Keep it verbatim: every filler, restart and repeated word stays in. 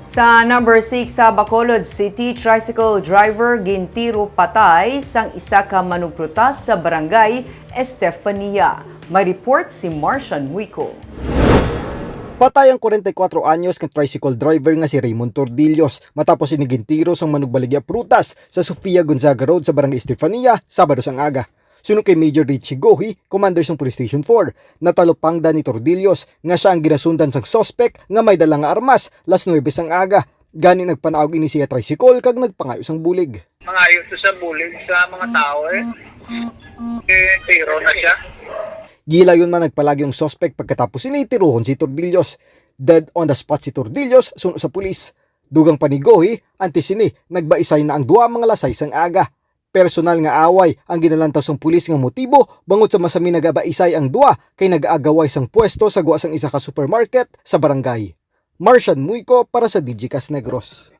Sa number six, sa Bacolod City, tricycle driver gintiro patay sang isa ka manugprutas sa barangay Estefania. May report si Marcian Muico. Patay ang forty-four anyos nga tricycle driver nga si Raymond Tordillos matapos ini gintiro sang manugbaligya prutas sa Sofia Gonzaga Road sa Barangay Estefania, Sabado sang aga. Suno kay Major Richie Gohi, commander sang Police Station four, natalupangdan ni Tordillos nga siya ang ginasundan sang suspek nga may dala nga armas las nuwebe sang aga. Gani nagpanaog ini siya tricycle kag nagpangayo sang bulig. Mangayo to sa bulig sa mga tao eh. Eh, tiro na siya. Gilayon man nagpalayo ang suspek pagkatapos ini tiruhon si Tordillos. Dead on the spot si Tordillos suno sa pulis. Dugang pa ni Gohi, antes sini, nagbaisay na ang duha mga lasay sang aga. Personal nga away ang ginalantaw sang pulis nga motibo bangod sa masami nagabaisay ang duha kay nag-aagaway sang pwesto sa gwa sang isa ka supermarket sa barangay. Marcian Muico para sa Digicast Negros.